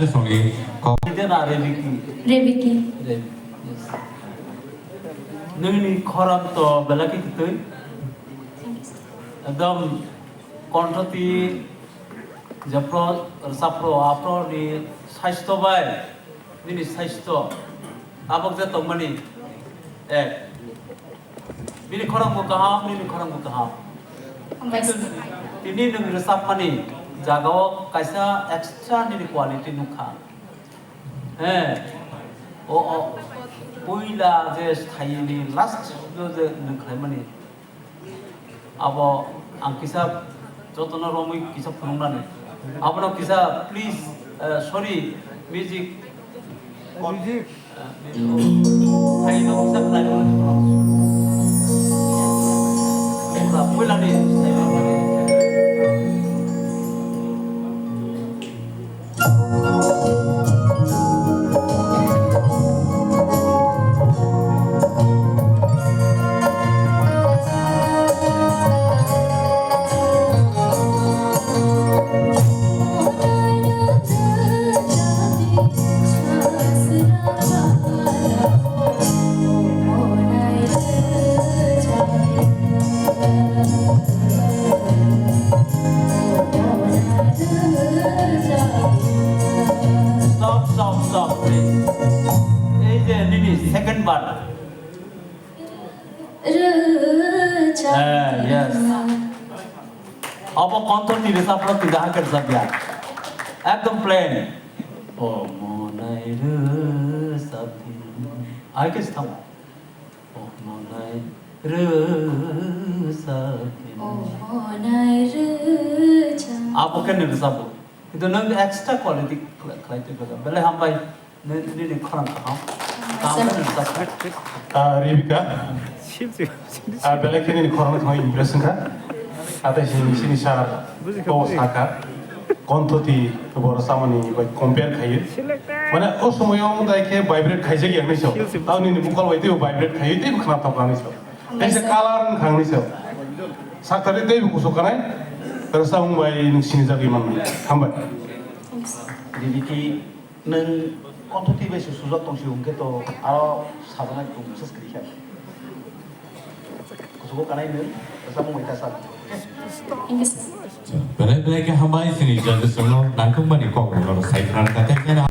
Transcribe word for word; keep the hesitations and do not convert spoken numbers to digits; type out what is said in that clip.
Songni kok. Ide na Rebiki? Rebiki. Rebi-, yes. Nini khorang to belai khe kwtwi. Ekdom konthoti jephru rwchapru aphru ni saisto bai nini saisto tabuk je tongmani ek. Bini khorang bo kaham, nini khorang bo kaham. Hambai. Tini nwng rwchapmani jagao kaisa extra nini quality nukha. He, o, o, puila je sthayini last je nwng khlaimani. Abo ang kisa jotono romwi kisa phunuknani. Abono kisa please, eh, sorry, music. Music. Eh, music. Hai no kisa khlai no. Puila ni. Stop, stop, stop, please. Ei je nini second bar. Eh, yes. Abo konthor ni rwchapra twi dahai khe rwchapya. Ekdom plain. O monai rwchapya. Ai khe se tamo. O monai rwchapya. O monai rwchap. Abo khe nini rwchapbo. Kintu nwng extra quality khlai, khlai twi belai hambai. Nini khorang kaham. Kaham khe nini rwchapkha. Ah, Rebecca. Ah, belai khe nini khorang thangwi impress wngkha. Atei sini, sini sir bo sakha. Konthoti borok samani bai compare khaio. Mane o somoyo wng dai khe vibrate khaijak ya hinwi sao. Tao nini vocal bai teibo vibrate khaio, teibo khna thok hinwi sao. Kaisa color wng kha hinwi sao. Sakthari teibo kusu kanai. Rwchapmung bai nwng sinijagwi mannai. Hambai. Rebecca. Nwng konthoti bai se sujak tong si hwnkhe to aro sajaknai tong ses kwrwi kha. Kuchugo kanai nwng rwchapmung bai ta sa. Belai belai khe hambai chini judges rokno nangkukmani kok rokno sai khna kha tei khe na.